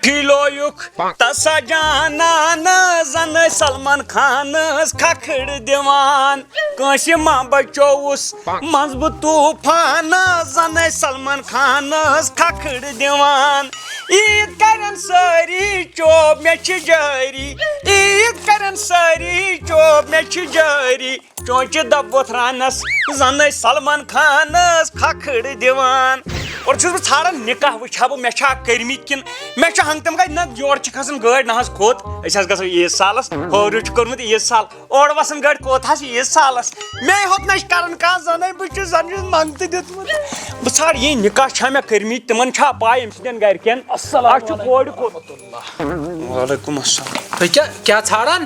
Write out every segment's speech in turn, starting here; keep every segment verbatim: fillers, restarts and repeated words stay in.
کِلویُک تسا جانان، زن ٲسۍ سلمان خانس کھکھٕڑ دِوان۔ کٲنٛسہِ ما بچووُس منٛز بہٕ طوٗفان، زن ٲسۍ سلمان خانس کھکھٕڑ دِوان۔ عیٖد کرن سٲری چوب، مےٚ چھِ جٲری۔ عیٖد کرن سٲری چوب، مےٚ چھِ جٲری۔ چونچہِ دب وۄتھراونس زن ٲسۍ سلمان خانس کھکھٕڑ دِوان۔ اور چھُس بہٕ ژھانڈان نکاح وٕچھِ ہا بہٕ، مےٚ چھا کٔرمٕتۍ کِنہٕ مےٚ چھُ ہنٛگ تہٕ منٛگے۔ نہ، یورٕ چھِ کھسان گٲڑۍ، نہ حظ کھوٚت۔ أسۍ حظ گژھو عیٖد سالس، ہورٕ چھُ کوٚرمُت عیٖد سال، اورٕ وسان گٲڑۍ، کوٚت حظ چھِ عیٖد سالس؟ مے ہوت نہ چھِ کران کانٛہہ زنے، بہٕ چھُس زن چھُس منٛگتہٕ دیُتمُت۔ بہٕ ژھانڈٕ یہِ نکاح چھا مےٚ کٔرمٕتۍ، تِمن چھا پاے أمۍ سٕنٛدٮ۪ن گرِکٮ۪ن؟ السلام اَسہِ چھُ کورِ کوٚت؟ وعلیکم السلام۔ تُہۍ کیٛاہ، کیٛاہ ژھانڈان؟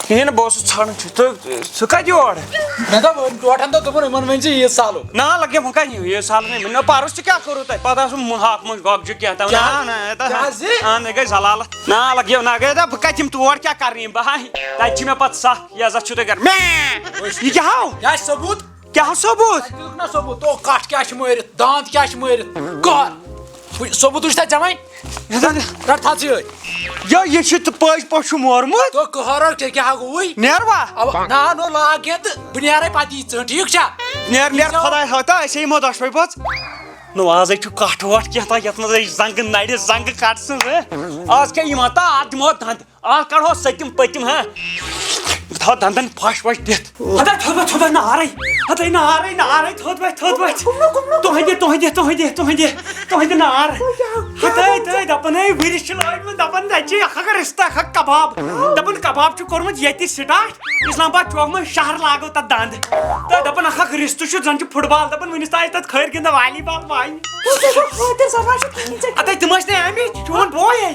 کِہیٖنۍ نہٕ، بہٕ اوسُس ژھانڈان، چھُ تہٕ ژٕ کَتہِ یور؟ مےٚ دوٚپ، ٹوٹھن دوٚپ، دوٚپُن، یِمن ؤنۍ زِ عیٖد سالُک۔ نا لگے، وۄنۍ کَتہِ یِیِو عیٖد سالُک؟ مےٚ نہ پَرُس تہِ کیٛاہ کوٚروٕ تۄہہِ؟ پَتہٕ آسُن ہاکھ منٛز گۄگجہِ کینٛہہ تام۔ کیٛاہ؟ نا، نا، تَتھ کیٛاہ زِ؟ اَہَن، یہِ گٔے زلالت۔ نا لگے، نہ گٔے، دَپ بہٕ کَتہِ یِمہٕ تور، کیٛاہ کَرٕ یِم بہٕ؟ ہاے، تَتہِ چھِ مےٚ پَتہٕ سَکھ عزت چھُو تۄہہِ کَران۔ مےٚ! یہِ کیٛاہ ہاو؟ کیٛاہ چھِ ثوبوٗت؟ کیٛاہ ثوبوٗت؟ تَتہِ دیُتُکھ نا ثوبوٗت، تو کَٹھ کیٛاہ چھِ مٲرِتھ، دانٛد کیٛاہ چھِ مٲرِتھ، کَر؟ وٕچھ، ثوبوٗت وٕچھ تَتہِ جمع۔ رَٹ تھَژٕے ٲدۍ۔ یا یہِ چھُ تہٕ پٔزۍ پٲٹھۍ چھُ مورمُت۔ تو کٕہٲرَر کیٛاہ، کیٛاہ ہا گوٚوُے؟ نیروا؟ اَوا، نا، نو، لاگ کینٛہہ تہٕ بہٕ نیرَے پَتہٕ یی ژٕ، ٹھیٖک چھا؟ نیر، نیر، یہِ خۄداے ہٲتا، أسۍ ہے یِمو دۄشوَے پٲژ۔ نو، آز ہے چھُ کَٹھ وَٹھ کینٛہہ تام، یَتھ منٛز ہے زنٛگہٕ نَرِ، زنٛگہٕ کَٹھ سٕنٛز، ہہ؟ آز کیٛاہ یِوان تا، اَتھ دِمو دَنٛد۔ آ، کڑہو سٔتِم پٔتِم، ہا؟ تھاو دندن پھش وش دِتھ۔ ہتا تھوٚد وۄتھ، تھوٚد وۄتھ، نارے۔ ہتا نارے، نارے، تھوٚد وۄتھ، تھوٚد وۄتھ۔ تُہندِ، تُہندِ، تُہندِ، تُہندِ، تُہندِ نار۔ ہتا، ہتا دپان، ہے، ؤرِش چھِ لٲگمٕتۍ، دپان، ژےٚ چھِ اکھ اکھ رِستہٕ، اکھ اکھ کباب۔ دپان، کباب چھُ کوٚرمُت ییٚتی start، اسلام آباد چوک منٛز شہر لاگو تتھ دند۔ تہٕ دپان، اکھ اکھ رِستہٕ چھُ، زن چھُ فٹ بال، دپان، وُنِس تام ٲسۍ تتھ خٲرۍ گِنٛدان والی بال، والی۔ اتے تِم ٲسۍ نہٕ آمٕتۍ، چون بوے۔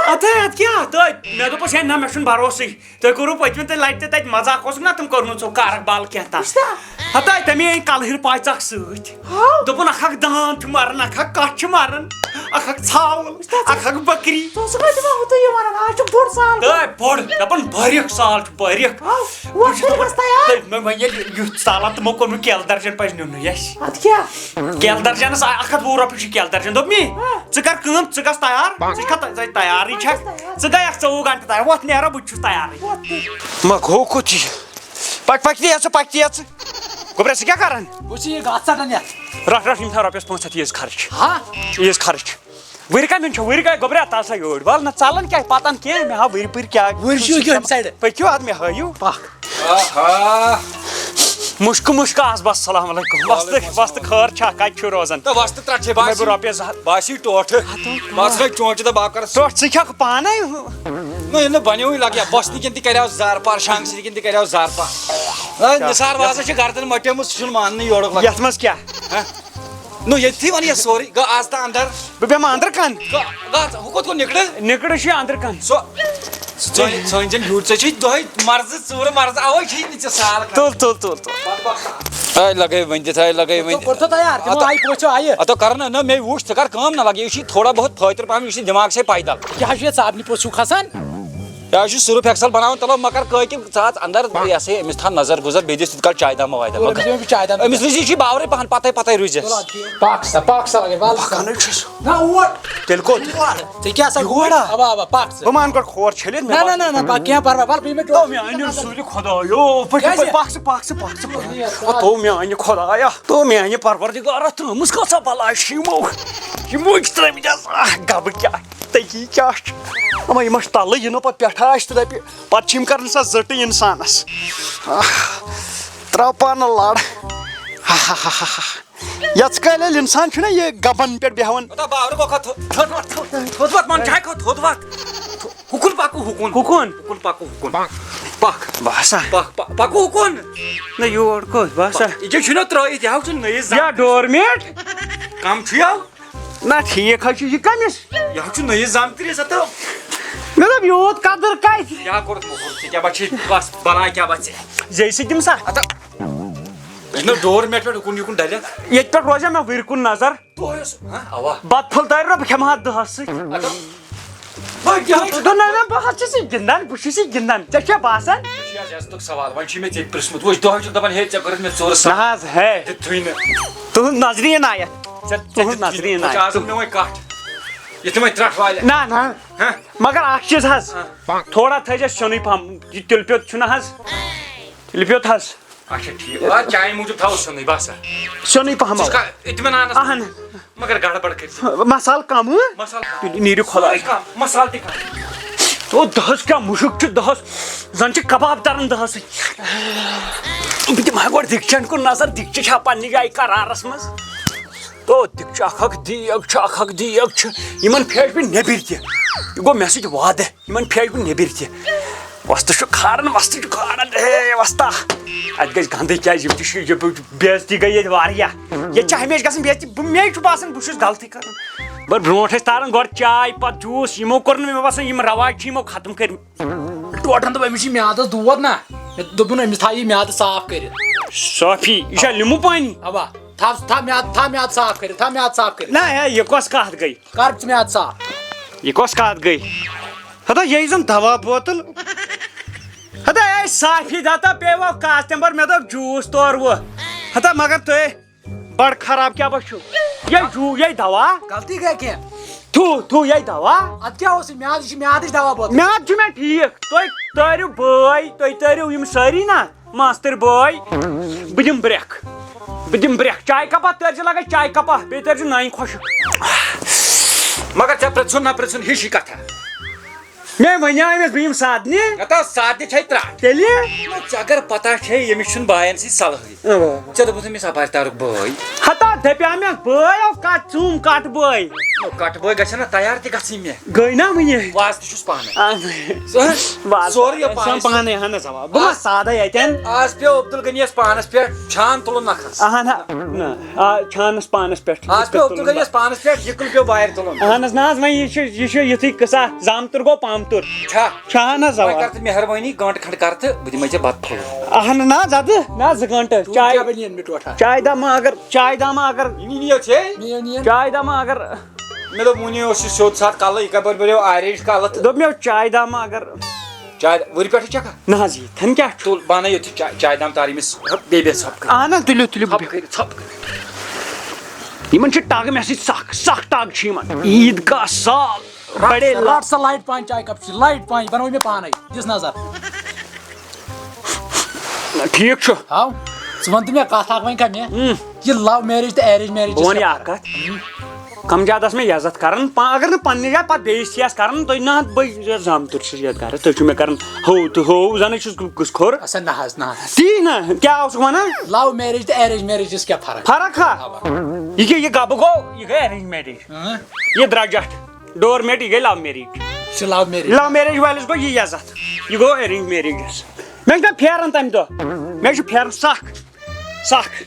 اتے اتھ کیٛاہ؟ تہٕ مےٚ دوٚپُس، ہے، نہ، مےٚ چھُنہٕ بھروسٕے۔ تُہۍ کوٚروٕ پٔتمہِ تہِ لٹہِ تہِ تتہِ مزاق، اوسُکھ نا تِم کوٚرمُت ژےٚ کارک بال کینٛہہ تام؟ وٕچھتا؟ ہتا، تٔمۍ أنۍ کلہٕ ہِر پاے ژکھ سۭتۍ۔ ہاو۔ دوٚپُن، اکھ اکھ داند چھُ مران، اکھ اکھ کٹھ چھُ مران، اکھ اکھ ژھاوُل، وٕچھتا؟ اکھ اکھ بکری۔ ژٕ اوسُکھ وۄنۍ دِوان ہُتُے یہِ ونان، آز چھُ بوٚڑ سال۔ تہٕ بوٚڑ، دپان، باریک سال چھُ، باریک۔ ہاو، وۄتھ کٔرِو بس تیار۔ تہٕ مےٚ وۄنۍ ییٚلہِ یُتھ سالات تِمو کوٚر نہٕ کیلہٕ درجن پزِ نیُن نہٕ اَسہِ۔ ادٕ کیٛاہ؟ کیلہٕ درجنس آ-، اکھ ہتھ وُہ رۄپیہِ چھِ کیلہٕ درجن۔ دوٚپ مے، ہاں۔ ژٕ کر کٲم، ژٕ گژھ تیار، ژٕ چھکھ تہ-، ژٕ تیارٕے چھکھ۔ بہٕ چھَس تیار۔ ژٕ گٔیکھ ژوٚوُہ گنٹہٕ تیار، وۄتھ نیرو، بہٕ تہِ چھُس تیارٕے۔ وۄتھ تہِ۔ مہ گوٚو کوٚت یہِ؟ پکھ، پکھ تہِ یَژٕ، پکھ تہِ یَژٕ۔ گوٚبرا، ژٕ کیٛاہ کران؟ بہٕ چھُس یہِ گاسہٕ ژٹان یتھ۔ رٹھ، رٹھ، یِم تھاو رۄپیس پانٛژھ ہتھ ییٖژ خرٕچ۔ ہاں؟ ییٖژ خرٕچ۔ وٕرِ کَمہِ ہُنٛد چھُ؟ وٕرِ کَمہِ؟ گوٚبرا، ژٕ ہسا یوٗرۍ۔ وَل نہ، ژَلان کیٛاہ؟ پَتَن کینٛہہ، مےٚ ہاو وٕرِ پٕرِ کیٛاہ۔ وٕرِ چھُ یہِ کیٛاہ اَمہِ سایڈٕ؟ پٔکِو اَدٕ، مےٚ ہٲیِو۔ پَکھ۔ آہا۔ مُشکہٕ، مُشکہٕ آس بَس، السلام علیکُم۔ وَستہٕ، وعلیکُم السلام۔ وَستہٕ خٲر چھا؟ کَتہِ چھُ روزان؟ تہٕ وَستہٕ ترٛٹھ چھے مےٚ باسہِ۔ بہٕ رۄپیَس زٕ ہَتھ۔ باسہِ ٹوٹھٕ۔ ہَتو بَس ٹوٹھ۔ گٔے چونچہِ تہٕ بَب کَرَس۔ ٹوٹھ ژٕ کھٮ۪کھ پانَے۔ نہ، ییٚلہِ نہٕ بَنیوٕے لَگہِ، یا بۄچھنہِ کِنۍ تہِ کَریو زارٕ پار، شانٛگسہِ کِنۍ تہِ کَریو زارٕ پار۔ نہ، کیٛاہ؟ نثار وازَس چھِ گَردَن مَٹیمٕژ، سُہ چھُنہٕ ماننٕے یورُک لَگان۔ یَتھ منٛز کیٛاہ؟ ہہ؟ نو، ییٚتھی وَن یہِ سورُے۔ گوٚو آز تہٕ اَندَر۔ بہٕ بیٚہمہٕ اَندَر کَن۔ گوٚو، گوٚو، ہُہ کوٚت گوٚو نِکڑٕ؟ نِکڑٕ چھُ یہِ اَندَر کَن۔ سُہ، ژٲنۍ، ژٲنۍ زَن یوٗت ژےٚ چھُے دۄہَے مَرزٕ، ژوٗرٕ مَرزٕ، اَوَے چھُے نہٕ ژےٚ سال کَران۔ تُل، تُل، تُل، تُل۔ آے لَگے ؤنۍ دِتھ، آے لَگے ؤنۍ کوٚر دِتھ۔ تو تیار، تِمو آتو، آیہِ پوچھو آیہِ۔ آتو کَر نہ، نہ، مے وُچھ، ژٕ کَر کٲم نہ لَگے، یہِ چھُے تھوڑا بہت پھٲتِر پَہَم، یہِ چھُے دٮ۪ماغ سۭتۍ پیدَل۔ یہِ حظ چھُ یَتھ صابنہِ پوٚت چھُو کھَسان۔ یہِ حظ چھُ سرُف ایکسل بناوان، تَلو مۄکر کٲتۍ کِم ژٕ اَژ اَندَر، یہِ ہسا یہِ، أمِس تھاو نظر گُزر، بیٚیہِ دِس تِتھ کال چایہِ دامہٕ وایہِ دامہٕ، مۄکر۔ أمِس چھُ چایہِ دامہٕ أمِس نِش چھُے باورٕے پَہَن، پَتَے پَتَے روٗزِ۔ پَکھ سا، پَکھ سا، لَگے وَل سا۔ پَکانٕے چھُس۔ نہ، اور۔ تیٚلہِ کوٚت؟ یور۔ ژےٚ کیٛاہ سا یور؟ اَوا، اَوا، پَکھ ژٕ۔ بہٕ ما اَنہٕ گۄڈٕ کھور چھٔلِتھ، مےٚ نہ، نہ، باسان۔ نہ، نہ، پَکھ کینٛہہ پَرواے، وَل بیٚیہِ مےٚ تو مےٚ أنِو سُلہِ خۄدایو، پٔکِو، کیٛازِ؟ پٔکِو، پَکھ ژٕ، پَکھ ژٕ، پَکھ ژٕ، پَکھ۔ یہِ تو مےٚ اَنہِ خۄدایا، تو مےٚ اَنہِ پَروَردِگارا، ترٛٲومٕژ کۭژاہ بَلاے چھِ یِمو۔ یِمو چھِ ترٛٲومٕتۍ اَز، آہ، گَبہٕ کیٛاہ۔ تہٕ یہِ کیٛاہ چھُ؟ اما، یہِ ما چھُ تَلہٕ، یہِ نہٕ پَتہٕ پٮ۪ٹھٕ آسہِ تہٕ دَپہِ، پَتہٕ چھِ یِم کَران سۄ زٔٹٕے اِنسانَس۔ آہ، ترٛاو پانہٕ لَڑ۔ ہا، ہا، ہا، ہا، ہا۔ یَتھ کالہِ ییٚلہِ اِنسان چھُنہ یہِ گَبَن پٮ۪ٹھ بیٚہوان۔ مطلب، باورٕ گوٚو کھا تھوٚد، تھوٚد وَتھ، تھوٚد، تھوٚد وَتھ، مان چھاے کھا تھوٚد وَتھ۔ تھو-، ہُکُن پَکو، ہُکُن۔ ہُکُن؟ ہُکُن پَکو، ہُکُن۔ پَکھ۔ باسا۔ پَکھ، پَ-، پَکو ہُکُن۔ نہ، یور کوٚت؟ باسا۔ یہِ کیٛاہ چھُنہ ترٛٲیِتھ؟ یہِ ہا چھُ نٔیِس زَمانَس۔ یا ڈورمیٹ؟ کَم چھُ یَو۔ نہ، ٹھیٖک حظ چھُ۔ یہِ کٔمِس؟ یہِ حظ چھُ نٔیِس زامتٕرِس، ہَتو۔ مےٚ دوٚپ، یوٗت قدٕر کَتہِ؟ کیٛاہ کوٚرُتھ موٚکُر ژےٚ؟ کیٛاہ بَچھِ؟ بَس بَلاے کیٛاہ بَچھِ؟ زے سۭتۍ دِم سا۔ ہَتو۔ یہِ چھُنہ ڈور میٹ پٮ۪ٹھ اُکُن یُکُن ڈَلٮ۪کھ۔ ییٚتہِ پٮ۪ٹھ روزِ مےٚ ؤرِ کُن نظر۔ دۄہَس؟ ہہ؟ اَوا۔ بَتہٕ پھوٚل دارِ رۄب کھٮ۪مہٕ ہا دۄہَس سۭتۍ۔ ہَتو۔ بہٕ کیٛاہ چھُس؟ دوٚپُن، نہ، نہ، بہٕ حظ چھُس یہِ گِنٛدان، بہٕ چھُس یہِ گِنٛدان۔ ژےٚ چھےٚ باسان؟ یہِ چھُ یہِ عزتُک سوال۔ وۄنۍ چھُے مےٚ ژےٚ پرٛژھمُت۔ وۄنۍ دۄہَے چھُکھ دَپان، ہے، ژےٚ کٔرٕتھ مےٚ ژوٗرٕ سَتھ۔ نہ حظ، ہے۔ دِتھٕے نہٕ۔ تُہٕنٛز نظرِ یِن آیَتھ۔ ژےٚ، ژےٚ تُہٕنٛز دِتھٕے نظرِ یِن نہٕ۔ وۄنۍ چھِ آیَتھ۔ آز مےٚ وۄنۍ کَٹھ۔ یہِ تہِ وۄنۍ ترٛٹھ والہِ۔ نہ، نہ۔ ہہ؟ مگر اکھ چیٖز حظ، ہہ۔ تھوڑا تھٲیزِ سیُنٕے پہم، یہِ تِلہٕ پیوٚت چھُنہ حظ؟ تِلہٕ پیوٚت حظ۔ اچھا، ٹھیٖک۔ آ، چایہِ موٗجوٗب تھاوو سیُنٕے، بس۔ سیُنٕے پہم۔ ژٕ چھُکھا اطمینانس منٛز؟ اہن۔ مگر گڑبڑ کٔرِتھ۔ مسالہٕ کم، ہہ؟ مسالہٕ کم۔ تیٚلہِ نیٖرِو خۄدایَس۔ سورُے کم، مسالہٕ تہِ کم۔ تو دہس کیٛاہ مُشُک چھُ دہس، زن چھِ کباب تران دہس سۭتۍ۔ بہٕ دِمہٕ ہا گۄڈٕ دیٖگچن کُن نظر، دیٖگچہِ چھا پننہِ جایہِ قرارس منٛز؟ تو دیٖگچہِ اکھ اکھ دیٖگ چھِ، اکھ اکھ دیٖگ چھِ، یِمن پھیرٕ بہٕ نیٚبٕرۍ تہِ۔ یہِ گوٚو مےٚ سۭتۍ وعدٕ، یِمن پھیرٕ بہٕ نیٚبٕرۍ تہِ۔ وۄستہٕ چھُ کھاران، وۄستہٕ چھُ کھاران، ہے وۄستا، اتہِ گژھِ گنٛدٕ، کیٛازِ یِم تہِ چھِ، یہِ بےعزتی گٔے ییٚتہِ واریاہ۔ ییٚتہِ چھِ ہمیشہِ گژھان بےعزتی، بہٕ، مےٚ چھُ باسان بہٕ چھُس غلطی کران۔ مگر برونٛٹھ ٲسۍ تاران گۄڈٕ چاے، پتہٕ جوٗس، یِمو کوٚر نہٕ مےٚ باسان یِم رواج چھِ یِمو ختم کٔرمٕتۍ۔ ٹوٹھن دوٚپ، أمِس چھِ میادس دود نا۔ مےٚ دوٚپُن، أمِس تھاو یہِ میادٕ صاف کٔرِتھ۔ صافی، یہِ چھا لیمبو پانی؟ اوا، تھاو، تھاو میادٕ، تھاو میادٕ صاف کٔرِتھ، تھاو میادٕ صاف کٔرِتھ۔ نہ، ہے، یہِ کۄس کتھ گٔے؟ کر ژٕ میادٕ صاف۔ یہِ کۄس کتھ گٔے؟ ہتا، یہِ زن دوا بوتل۔ ہتا، اے صافی دتا پیوو کتھ تمہِ پتہٕ مےٚ دوٚپ جوٗس تور وۄنۍ۔ ہتا، مگر تُہۍ بڑٕ خراب کیٛاہ بہ چھُو؟ یے جوٗ، یے دوا۔ غلطی گٔے کینٛہہ۔ تھو، تھو، یے دوا۔ ادٕ کیٛاہ اوس یہِ میادٕ؟ یہِ چھِ میادٕچ دوا بوتل۔ میادٕ چھُ مےٚ ٹھیٖک۔ تُہۍ تٲرِو بٲے، تُہۍ تٲرِو یِم سٲری نا، ماستٕرۍ بٲے۔ بہٕ دِمہٕ برٛٮ۪کھ۔ بہٕ دِمہٕ برٛٮ۪کھ۔ چایہِ کپا تٲرۍ زِ لگے چایہِ کپا، بیٚیہِ تٲرۍ زِ نَنہِ خۄشٕک۔ مگر ژےٚ پرٛژھُن نہ پرٛژھُن ہِشی کتھا۔ مےٚ وَنیٛاو أمِس بہٕ یِمہٕ سادنہِ۔ ہتا سادنہِ چھے ترٛٹھ۔ تیٚلہِ؟ نہ، ژےٚ اگر پتہ چھے، ییٚمِس چھُنہٕ باین سۭتۍ صلٲحٕے۔ اَوا۔ ژےٚ دوٚپُتھ أمِس اپارِ تارُک بٲے۔ ہتا دَپیٛاو مےٚ بٲے، او کَتھ ژوٗم کَٹھ بٲے۔ او کَٹھ بٲے گژھِ نا تیار تہِ گژھٕنۍ مےٚ۔ گٔے نا وٕنہِ۔ وازٕ تہِ چھُس پانَے۔ اَہَن۔ ژٕ حظ، وازٕ۔ سورُے یہِ پانَے۔ پانَے، اَہَن حظ، اَوا۔ بہٕ ما آز، سادَے اَتٮ۪ن؟ آز پیوٚو عبدالغنیَس پانَس پٮ۪ٹھ چھان تُلُن نَکھَس۔ اَہَن ہا، نہ، آ، چھانَس پانَس پٮ۪ٹھ۔ آز پیوٚو عبدالغنیَس پانَس پٮ۪ٹھ یِکُن پیوٚو وارِ تُلُن۔ اَہَن حظ، نہ حظ، وۄنۍ یہِ چھُ، یہِ چھُ یُتھُے قٕصہ، زامتُر گوٚو پامتُر۔ چھا؟ چھا اہن حظ، وۄنۍ اوا۔ کر ژٕ مہربٲنی، گٲنٛٹہٕ کھنٛڈ کر تہٕ بہٕ دِمے ژےٚ بتہٕ پھوٚل۔ اہن نہ، زدٕ نہ، زٕ گٲنٛٹہٕ۔ ژٕ چاے، کیٛاہ بنہِ یِن مےٚ ٹوٹھا؟ چاے داما اگر، چاے داما اگر، یہِ نِیو ژےٚ؟ مےٚ نِیو نِیَن۔ چاے داما اگر۔ مےٚ دوٚپ، وُنی اوس یہِ سیوٚد ساتھ کلہٕ، یہِ کپٲرۍ بنیو orange کلہٕ تہٕ۔ دوٚپ مےٚ، چاے داما اگر۔ چاے، وُرِ پٮ۪ٹھٕ چھکھا؟ نہ حظ، یہِ تھن کیٛاہ چھُ؟ تُل، بہٕ انہٕ یوٚتُے چاے، چاے دام تارٕ أمِس، بیٚیہِ بیٚیہِ ژھۄپہٕ کٔرِتھ۔ اہن حظ، تُلِو، تُلِو، بہٕ ژھۄپہٕ بیٚہمہٕ۔ کٔرِتھ، ژھۄپہٕ کٔرِتھ۔ یِمن چھِ ٹگ مےٚ سۭتۍ سخ، سخ ٹگ چھِ یِمن۔ عیٖد کا سال۔ بڑے لا- رٹ سا light پہن چاے کپ چی، light پہن، یہِ بناوے مےٚ پانے۔ دِس نظر۔ ٹھیٖک چھُ۔ ہاو، ژٕ وَن تہٕ مےٚ کَتھ اَکھ وۄنۍ کَر مےٚ۔ اۭں۔ یہِ love marriage تہٕ arrange marriage بہٕ وَنہٕ یہِ اَکھ کَتھ۔ کَم زیادٕ آسہٕ مےٚ عزت کَران، پا-، اگر نہٕ پنٛنہِ جایہِ پَتہٕ بیٚیِس چھِ آسہٕ کَران، تُہۍ نہ بہٕ زامتُر چھُس یَتھ گَرَس، تُہۍ چھِو مےٚ کَران ہو تہٕ ہو، زَنٕے چھُس گُس کھوٚر۔ اَسا نہ حظ، نہ حظ۔ تی نہ، کیٛاہ اوسُکھ وَنان؟ Love marriage تہٕ arrange marriage یَس کیٛاہ فرق؟ فرق ہا؟ اَوا۔ یہِ کیٛاہ، یہِ گَبہٕ گوٚو، یہِ گٔے arrange marriage۔ اۭں۔ یہِ درٛۄجَٹھ۔ Door mate، یہِ گٔے love marriage۔ یہِ چھِ love marriage۔ Love marriage وٲلِس گوٚو یہِ عزت۔ یہِ گوٚو arrange marriage یَس۔ مےٚ چھُ پھیران تَمہِ دۄہ۔ مےٚ چھُ پھیران سَکھ۔ سَکھ۔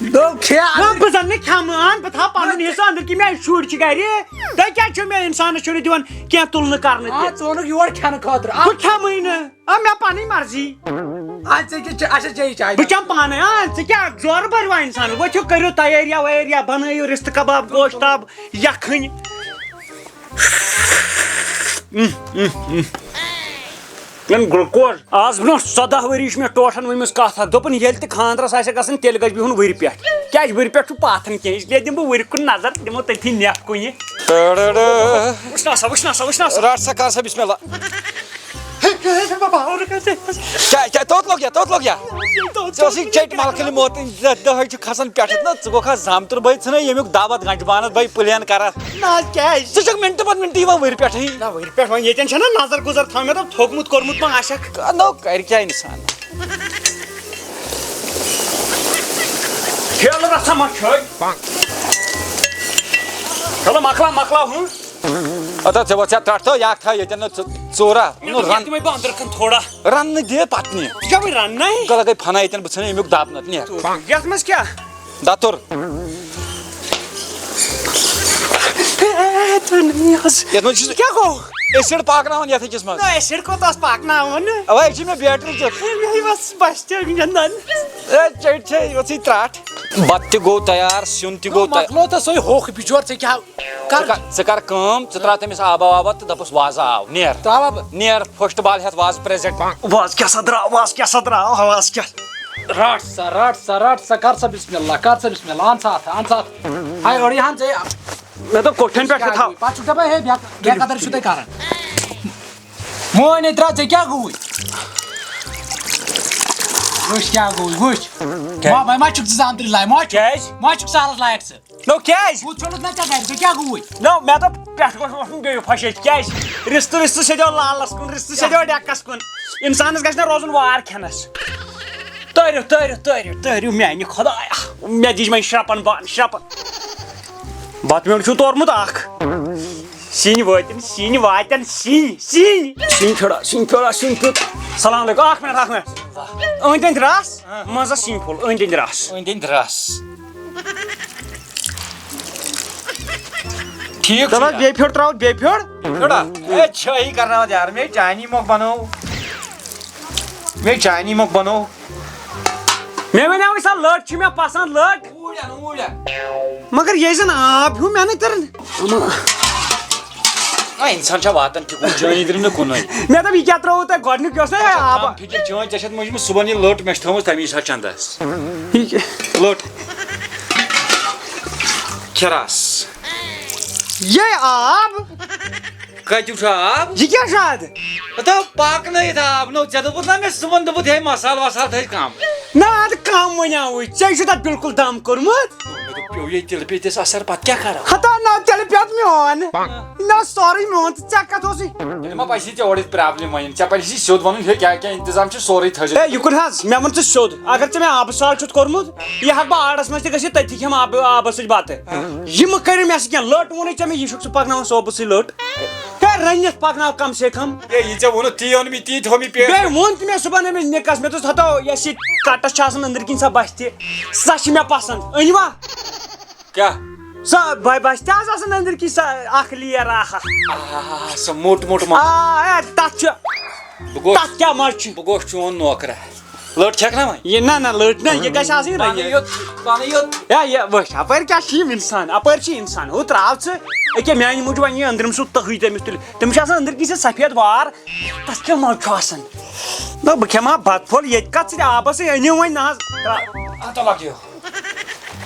دوٚپ کھےٚ نہ، اَدٕ۔ بہٕ زَن نہٕ کھٮ۪مہٕ، اَہَن، بہٕ تھاوٕ پَنُن حِصہٕ أنٛدٕرۍ کِنۍ، مےٚ آسہِ شُرۍ چھِ گَرِ۔ تُہۍ کیٛازِ چھِو مےٚ اِنسانَس چھُنہٕ دِوان کینٛہہ تُلنہٕ کَرنہٕ آ، تہِ؟ ژٕ اوٚنُکھ یور کھٮ۪نہٕ خٲطرٕ۔ آ۔ بہٕ کھٮ۪مٕے نہٕ۔ آ، مےٚ پنٕنۍ مرضی۔ آ، ژےٚ کیٛاہ چے-، اچھا، چیٚیہِ چاے۔ بہٕ چٮ۪مہٕ پانے۔ آ، ژٕ کیٛاہ زورٕ بٔروا انسانس؟ ؤتھِو، کٔرِو تیٲریا ویٲریا، بنٲیِو رِستہٕ کباب، گوشتاب، یکھٕنۍ۔ اُم، اُم، اُم۔ نن گلوکوز۔ آز برونٛہہ ژۄداہ ؤری چھُ مےٚ ٹوٹھن ؤنمٕژ کتھ اکھ۔ دوٚپُن، ییٚلہِ تہِ خانٛدرس آسہِ گژھُن، تیٚلہِ گژھِ بِہُن وٕرِ پٮ۪ٹھ۔ کیٛازِ وٕرِ پٮ۪ٹھ چھُ پاتھن کینٛہہ، اس لیے دِمہٕ بہٕ وٕرِ کُن نظر، تہٕ دِمو تٔتھی نٮ۪کھ کُنہِ۔ ٹڑڑ۔ وٕچھنا سا، وٕچھنا سا، وٕچھنا سا۔ رٹ سا، کر سا بسم اللہ۔ کیا، کیا، توت لوگ یا، توت لوگ یا؟ ژےٚ اوسُے چیٚٹۍ ملکہٕ موت، دہ-، دہے چھُ کھسان پٮ۪ٹھٕ، نہ، ژٕ گوٚکھا زامتُر بٲے، ژھٕنے ییٚمیُک دعوت گنجہِ بانس بٲے پلین کران۔ نہ حظ، کیٛازِ؟ ژٕ چھکھ منٹہٕ پتہٕ منٹہٕ یِوان وٕرِ پٮ۪ٹھٕے۔ نہ، وٕرِ پٮ۪ٹھ وۄنۍ ییٚتٮ۪ن چھَنہ نظر گُزر تھاوٕنۍ، مےٚ دوٚپ تھوٚکمُت کوٚرمُت ما آسٮ۪کھ۔ نو، کرِ کیٛاہ انسان؟ کھیلہٕ رژھا ما چھٲے؟ چلو، مۄکلاو، مۄکلاو، ہُہ۔ اَدٕ ژےٚ وۄتھ ژےٚ ترٛٹھ تہٕ یہِ اکھ تھاو ییٚتٮ۪ن نہٕ ژٕ ژوٗرا۔ مےٚ نہٕ دوٚپ رَن-، یَتھ دِمَے بہٕ أنٛدرٕ کَن تھوڑا۔ رَن نہٕ دِ پَتہٕ نہِ۔ ژٕ چھَکھ وۄنۍ رَننَے؟ گَلہٕ گٔے فَنا ییٚتٮ۪ن بہٕ ژھٕنہٕ اَمیُک دَب نَتہٕ نیر۔ یَتھ منٛز کیٛاہ؟ دَتُر۔ اے، ژٕ نہٕ یہِ حظ۔ یَتھ منٛز چھُس کیٛاہ گوٚو؟ ایسِڈ پاکناوان یَتھ أکِس منٛز۔ نہ، ایسِڈ کوٚت آس پاکناوان؟ اَوَے چھِ مےٚ بیٹری کیُتھ۔ مےٚ یہِ بَس بَس تہِ گِنٛدان۔ اے، چٔٹۍ چھے یِژھٕے ترٛٹھ۔ بَتہٕ تہِ گوٚو تیار، سیُن تہِ گوٚو تیار۔ مۄکلو تہٕ سُے ہوٚکھ بِچور، ژےٚ کیٛاہ کَر؟ ژٕ کَر، ژٕ کَر کٲم، ژٕ ترٛاو تٔمِس آبا وابا تہٕ دَپُس وازٕ آو، نیر۔ ترٛاوا بہٕ؟ نیر، first ball ہٮ۪تھ وازٕ present۔ وازٕ کیٛاہ سا درٛاو، وازٕ کیٛاہ سا درٛاو، وازٕ کیٛاہ؟ رَٹ سا، رَٹ سا، رَٹ سا، کَر سا بسم اللہ، کَر سا بسم اللہ، اَن سا اَتھٕ، اَن سا اَتھٕ۔ ہاے، أڑۍ ہَن ژےٚ۔ مےٚ دوٚپ کوٹھٮ۪ن پٮ۪ٹھ تہِ تھاو۔ پتہٕ چھُکھ دَپان، ہے، بے-، بے قدر چھُ تۄہہِ کران۔ مون ہے درٛاو، ژےٚ کیٛاہ گوٚوُے؟ وٕچھ کیٛاہ گوٚوُے، وٕچھ۔ کیٛازِ؟ ما، وۄنۍ ما چھُکھ ژٕ زامتٕرِس لایق؟ ما چھُکھ، کیٛازِ؟ ما چھُکھ سالس لایق ژٕ؟ نو، کیٛازِ؟ بہٕ ژھیوٚنُس نہ ژےٚ گرِ، ژےٚ کیٛاہ گوٚوُے؟ نو، مےٚ دوٚپ پٮ۪ٹھٕ گوٚژھ وۄتھُن بیٚیہِ پھۄشہِ۔ کیٛازِ؟ رِستہٕ، رِستہٕ سیٚدیو لالس کُن، رِستہٕ سیٚدیو ڈٮ۪کس کُن۔ انسانس گژھِ نہ روزُن وار کھٮ۪نس۔ تٲرِو، تٲرِو، تٲرِو، تٲرِو میانہِ خۄدایا۔ مےٚ دِج وۄنۍ شرٛپن بان، شرٛپن۔ بتہٕ میوٚنٛڈ چھُو تورمُت اکھ۔ سِنۍ وٲتِن، سِنۍ واتن، سِنۍ، سِنۍ۔ سِنۍ پھیوٚرا، سِنۍ پھیوٚرا، سِنۍ پھیوٚر۔ سلام علیکم، اکھ منٹ، اکھ منٹ۔ أنٛدۍ أنٛدۍ رس، منٛزس سِنۍ پھوٚل، أنٛدۍ أنٛدۍ رس۔ أنٛدۍ أنٛدۍ رس۔ ٹھیٖک چھُ چلو، یار۔ بیٚیہِ پھیوٚر ترٛاوو، بیٚیہِ پھیوٚر۔ پھیوٚرا؟ ہے، چھٲہی کرناوتھ یار، مےٚ چانی مۄکھ بنوو۔ مےٚ چانی مۄکھ بنوو۔ مےٚ وَنیٛاوُے سا لٔٹ چھِ مےٚ پسنٛد، لٔٹ۔ اوٗرۍ اَن، اوٗرۍ اَن۔ مگر یہِ زَن آب ہیوٗ مےٚ نہٕ تٔرٕن۔ آ، اِنسان چھا واتان تہِ کُن، چٲنی تٔرٕن نہٕ کُنُے۔ مےٚ دوٚپ، یہِ کیٛاہ ترٛووُ تۄہہِ گۄڈٕنیُک، یہِ اوس نا یہِ آب۔ کم فِکِر چٲنۍ، ژےٚ چھَتھ مٔنٛزِمٕژ صُبحن یہِ لٔٹ، مےٚ چھِ تھٲومٕژ تَمی ساتہٕ چَندَس۔ یہِ کیٛاہ؟ لٔٹ۔ کھِرَس۔ یہِ آب؟ کَتیُک چھُ آب؟ یہِ کیٛاہ چھُ اَتھ؟ ہتو پاکنٲیِتھ آب نو، ژےٚ دوٚپُتھ نا مےٚ صُبحن، دوٚپُتھ ہے مسالہٕ وسالہٕ تھٲیِزِ کم۔ نہ، اَدٕ کم وَنیٛاوُے، ژےٚ چھُتھ اَتھ بِلکُل دم کوٚرمُت۔ مےٚ دوٚپ پیوٚو ییٚتہِ تِلہٕ پیٚتِس اثر، پتہٕ کیٛاہ کرو؟ ہتا نہ، تیٚلہِ پیوٚت میون۔ نہ، سورُے میون، تہٕ ژےٚ کتھ اوسُے؟ تیٚلہِ ما پزِ ژےٚ اورٕ یِتھ پرابلم وۄنۍ، ژےٚ پزِ سیوٚد ونُن، ہے کیٛاہ کیٛاہ انتظام چھُ، سورُے تھٲیزِ۔ ہے، یہِ کُن حظ، مےٚ ووٚن ژےٚ سیوٚد، اگر ژےٚ مےٚ آبہٕ سال چھُتھ کوٚرمُت، یہِ ہٮ۪کہٕ بہٕ آڑس منٛز تہِ گٔژھِتھ، تٔتھی کھٮ۪مہٕ آبہٕ، آبس سۭتۍ بتہٕ۔ یہِ مہٕ کٔرِو مےٚ سۭتۍ کینٛہہ، لٔٹ ووٚنُے ژےٚ مےٚ، یہِ چھُکھ ژٕ پکناوان صوبہٕ سٕے لٔٹ۔ ہے، رٔنِتھ پکناو کم سے کم۔ ہے، یہِ ژےٚ ووٚنُتھ تی اوٚن مےٚ، تی تھوٚو مےٚ پیش۔ بیٚیہِ ووٚن تہِ مےٚ صُبحن أمِس نِکس، مےٚ دوٚپُس، ہتو، یۄس یہِ کٹس چھِ آسان أنٛدٕرۍ کِنۍ سۄ بستہِ، سۄ چھِ مےٚ پسنٛد، أنۍ وا؟ کیٛاہ؟ سۄ ب-، بستہِ حظ آسان أنٛدٕرۍ کِنۍ سۄ اکھ layer اکھ۔ آ، سۄ موٚٹ موٚٹ ما-، آ، ہے، تتھ چھُ، بہٕ گوٚو، تتھ کیٛاہ مزٕ چھُ؟ بہٕ گوٚوُس چون نوکرا۔ لٔٹ کھٮ۪کھ نا وۄنۍ؟ یہِ نہ، نہ، لٔٹ نہ، یہِ گژھِ آسٕنۍ پانہٕ رٔنِتھ۔ یوت، پانہٕ یوت۔ یا، یہِ وٕچھ، اپٲرۍ کیٛاہ چھِ یِم اِنسان؟ اپٲرۍ چھِ اِنسان۔ ہُہ ترٛاو ژٕ، أکیٛاہ میٛانہِ موٗجوٗب وۄنۍ یہِ أنٛدرِم سُہ تٔہٕے تٔمِس تُلہِ۔ تٔمِس چھِ آسان أنٛدٕرۍ کِنۍ سُہ سفید وار، تَتھ کیٛاہ مَزٕ چھُ آسان؟ نہ، بہٕ کھٮ۪مہٕ ہا بَتہٕ پھوٚل ییٚتہِ کَتھ ژٕ تہِ آبَس سۭتۍ أنِو وۄنۍ، نہ حظ۔ اَتھ تَلہٕ لَگیو۔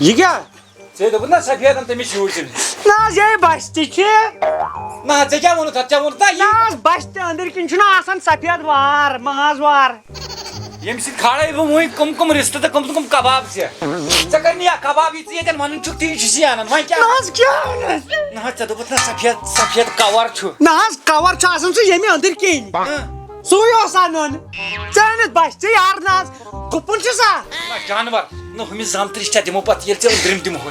یہِ کیٛاہ؟ ژےٚ دوٚپُتھ نا سفیدن تٔمِس یوٗرۍ ژٕ۔ نہ حظ، یے بستہِ چھِ۔ نہ حظ، ژےٚ کیٛاہ ووٚنُتھ اَتھ؟ ژےٚ ووٚنُتھ نا یہِ؟ نہ حظ، بستہِ أنٛدٕرۍ کِنۍ چھُنہ آسان سفید وار، ماز وار۔ ییٚمہِ سۭتۍ کھالے بہٕ وۄنۍ کٕم کٕم رِستہٕ تہٕ کٕم کٕم کباب ژےٚ۔ ژےٚ کَر نہٕ یا کباب یہِ ژٕ ییٚتٮ۪ن وَنان چھُکھ تی چھُ ژٕ اَنان۔ وۄنۍ کیٛاہ؟ نہ حظ، کیٛاہ وَنَس؟ نہ حظ، ژےٚ دوٚپُتھ نا سفید، سفید کَوَر چھُ۔ نہ حظ، کَوَر چھُ آسان سُہ ییٚمہِ أنٛدٕرۍ کِنۍ۔ ہاں۔ سُے اوس اَنُن۔ ژےٚ أنِتھ بستہِ یار نہ حظ۔ گُپُن چھُ سا؟ نہ، جانور۔ نہ، ہُمِس زامتٕرِس ژےٚ دِمو پتہٕ، ییٚلہِ ژےٚ أنٛدرِم دِمہوے۔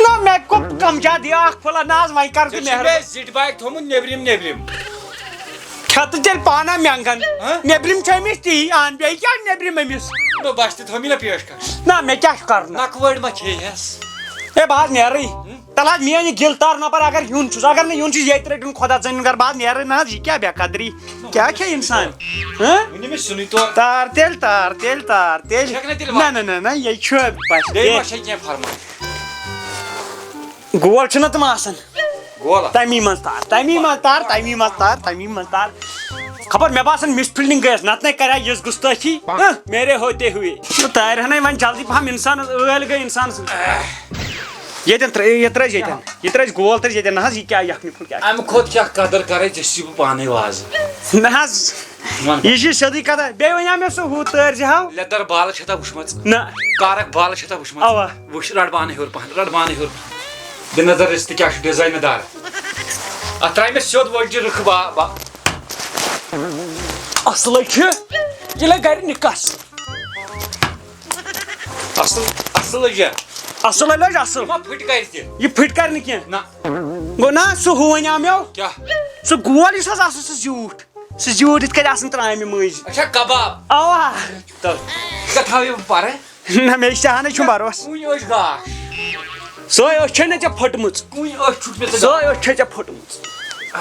نہ، مےٚ گوٚو کم زیادٕ یہِ اکھ پھُلہ۔ نہ حظ، وۄنۍ کر ژےٚ بہٕ چھُے مےٚ زِٹھۍ باغ تھوٚمُت نیٚبرِم نیٚبرِم۔ کھٮ۪تہٕ تیٚلہِ پانہ مٮ۪نٛگن۔ ہاں؟ نیٚبرِم چھُ أمِس تی، اہن، بیٚیہِ کیٛاہ نیٚبرِم أمِس؟ نہ، بس تہِ تھوٚو مےٚ نہ پیش کر۔ نہ، مےٚ کیٛاہ چھُ کرُن؟ نکوٲڑۍ ما کھیٚیس؟ ہے، بہٕ حظ نیرٕے۔ ہُم؟ تَلہٕ حظ میٛانہِ گِل تار نفر اگر یُن چھُس، اگر نہٕ یُن چھُس، ییٚتہِ رٔٹِن خۄدا زٲنِن گرٕ، بہٕ حظ نیرٕ نہ حظ، یہِ کیٛاہ بے قدری؟ کیٛاہ کھے اِنسان؟ ہہ؟ ؤنِو مےٚ سیُنٕے تور۔ تار تیٚلہِ، تار تیٚلہِ، تار تیٚلہِ۔ چھَکھ نہ تیٚلہِ نہ، وَتھ؟ نہ، نہ، نہ، یے چھُ بس بیٚیہِ بیٚیہِ۔ ما چھے کینٛہہ فرمٲیِش؟ گول چھُنہ تِم آسان۔ گول؟ تَمی منٛز تار، تَمی منٛز تار، تَمی منٛز تار، تَمی منٛز تار۔ خبر مےٚ باسان مِس فیٖلڈِنٛگ گٔیَس، نَتہٕ نَے کَرِ ہا یِژھ گُستٲخی۔ ہہ، میرے ہوتے ہوئے۔ تارِ ہَنَے وۄنۍ جلدی پَہَم اِنسانَس، ٲلۍ گٔے اِنسانَس۔ ییٚتٮ۪ن ترٛٲ-، یہِ ترٛٲوزِ ییٚتٮ۪ن۔ یہِ ترٛٲوزِ گول ترٛٲوزِ ییٚتٮ۪ن۔ نہ حظ، یہِ کیٛاہ یَکھنہِ پھوٚل کیٛاہ؟ اَمہِ کھۄتہٕ کیٛاہ قدٕر کَرٕنۍ، ژےٚ چھُے بہٕ پانَے وازٕ۔ نہ حظ، وَن۔ یہِ چھِ سیوٚدُے کَتھا۔ بیٚیہِ وَنیٛاو مےٚ سُہ ہُہ تٲرزِ ہاو۔ لیدر بالہٕ چھےٚ تھا وٕچھمٕژ؟ نہ۔ کارک بالہٕ چھےٚ تھا وٕچھمٕژ؟ اَوا۔ وٕچھ، رَٹ بانہٕ ہیوٚر پَہَن، رَٹ بانہٕ ہیوٚر پَہَن۔ بے نظر رِستہٕ کیٛاہ چھُ ڈِزاینہٕ دار۔ اَتھ ترٛایہِ مےٚ سیوٚد وۄجہِ رٕکھٕ با-، با-۔ اَصلٕے چھِ۔ یہِ لَگہِ گَرِ نِکَس۔ اصل، اصل لٔج یا؟ اصل ہے لٔج اصل۔ ما پھٕٹۍ کرِ تہِ؟ یہِ پھٕٹۍ کرِ نہٕ کینٛہہ۔ نہ۔ گوٚو نا سُہ ہُہ وَنیٛاو مےٚ؟ کیٛاہ؟ سُہ گول یُس حظ آسان سُہ زیوٗٹھ۔ سُہ زیوٗٹھ یِتھ کٔنۍ آسان ترٛامہِ مٔنٛزۍ۔ اچھا، کباب۔ اوا۔ تَل۔ ژےٚ تھاوٕ یہِ پَرٕ۔ نہ، مےٚ چھِ ژےٚ ہنٕے چھُم بروسہٕ۔ وٕنۍ أچھ گاش۔ سۄے أچھ چھےٚ نہ ژےٚ پھٔٹمٕژ۔ وٕنۍ أچھ چھُکھ مےٚ ژٕ سۄے أچھ چھےٚ ژےٚ پھٔٹمٕژ۔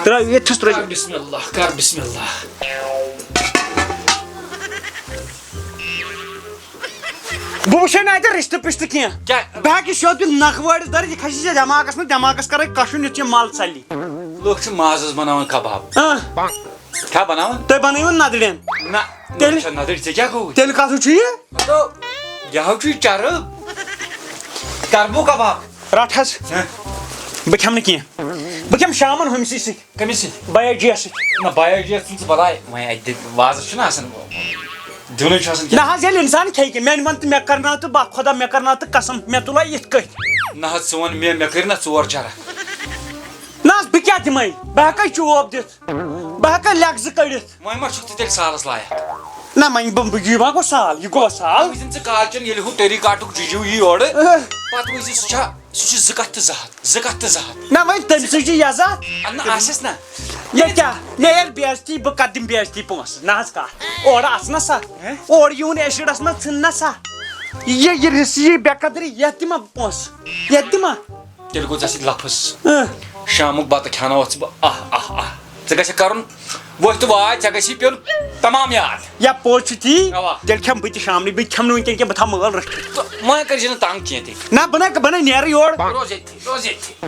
ترٛٲیِو ییٚتھِس ترٛٲیِو۔ کر بسم اللہ، کر بسم اللہ۔ بہٕ وٕچھے نہٕ اَتہِ رِستہٕ پِستہٕ کینٛہہ۔ کیٛاہ؟ بہٕ ہٮ۪کہٕ یہِ سیوٚد دِتھ نَکھٕ وٲرِس دٲرِتھ، یہِ کھسہِ ژےٚ دٮ۪ماغَس منٛز، دٮ۪ماغَس کَرَے کَشُن یُتھ یہِ مَل ژَلہِ۔ لُکھ چھِ مازَس بَناوان کَباب۔ اۭں۔ چھا بَناوان؟ تُہۍ بَنٲیِو نَدٕرٮ۪ن۔ نہ، تیٚلہِ؟ نہ، چھا نَدٕرۍ، ژےٚ کیٛاہ گوٚوُے؟ تیٚلہِ کَتھ چھُ یہِ؟ مطلب، یہِ ہاو چھُے چرٕب۔ کَرٕ بہٕ کَباب۔ رَٹ حظ۔ ہہ؟ بہٕ کھٮ۪مہٕ نہٕ کینٛہہ۔ بہٕ کھٮ۪مہٕ شامن ہُمسٕے سۭتۍ۔ کٔمِس سۭتۍ؟ بیا جیَس سۭتۍ۔ نہ، بیا جیَس ژھٕن ژٕ بلاے۔ وۄنۍ اَتہِ دِ-، وازَس چھُنہ آسان دیُنُے چھُ آسان نہ کینٛہہ۔ حظ، ییٚلہِ اِنسان کھیٚیہِ کینٛہہ، میٛانہِ وَن تہٕ مےٚ کَرناو تہٕ با خۄدا، مےٚ کَرناو تہٕ قسم، مےٚ تُلا یِتھ کٔٹھۍ۔ نہ حظ، ژٕ وَن مےٚ، مےٚ کٔرۍ نہ ژور چرکھ۔ نہ حظ، بہٕ کیٛاہ دِمَے؟ بہٕ ہٮ۪کَے چوب دِتھ؟ بہٕ ہٮ۪کَے لٮ۪کہٕ زٕ کٔڑِتھ؟ وۄنۍ ما چھُکھ ژٕ تیٚلہِ سالَس لایق؟ نہ، وۄنۍ بہٕ، بہٕ، یہِ ما گوٚو سال؟ یہِ گوٚوا سال؟ وۄنۍ زَن ژٕ کالچَن ییٚلہِ ہُہ ٹیٚری کاٹُک جُجوٗ یی یورٕ، اہ۔ پَتہٕ وٕچھ زِ سُہ چھا، سُہ چھُ زٕ کَتھ تہٕ زٕ ہَتھ، زٕ کَتھ تہٕ زٕ ہَتھ۔ نہ، وۄنۍ تٔمۍ سٕے چھُ یَزتھ۔ اَدٕ نہ آسٮ۪س نہ۔ مےٚ کیٛاہ؟ مےٚ ییٚلہِ بے عزتی، بہٕ کَتھ دِمہٕ بے عزتی پونٛسہٕ؟ نہ حظ کَتھ۔ اورٕ اَژ نہ سا۔ ہہ؟ اورٕ یِہُنٛد ایسِڈَس نہ ژھٕن نہ سا۔ یہِ، یہِ رِس-، یہِ بے قدری، یَتھ دِمہ پونٛسہٕ؟ یَتھ دِمہ؟ تیٚلہِ گوٚو ژےٚ سۭتۍ لفظ۔ اہ۔ شامُک بَتہٕ کھٮ۪ناوَتھ ژٕ بہٕ، آہ، آہ، آہ۔ ژےٚ گژھِ کَرُن ؤتھۍ تہٕ واے، ژےٚ گژھی پیوٚن تمام یاد۔ یا پوٚز چھُ تی، اَوا۔ تیٚلہِ کھٮ۪مہٕ بہٕ تہِ شامنٕے، بہٕ کھٮ۪مہٕ نہٕ وٕنکٮ۪ن کینٛہہ، بہٕ تھاوٕ مٲل رٔٹھِتھ۔ تہٕ وۄنۍ کٔرۍ زِ نہٕ تنٛگ کینٛہہ تیٚلہِ۔ نہ، بہٕ نہ، بہٕ نہ نیرٕ یور۔ روز ییٚتھی، روز ییٚتھی۔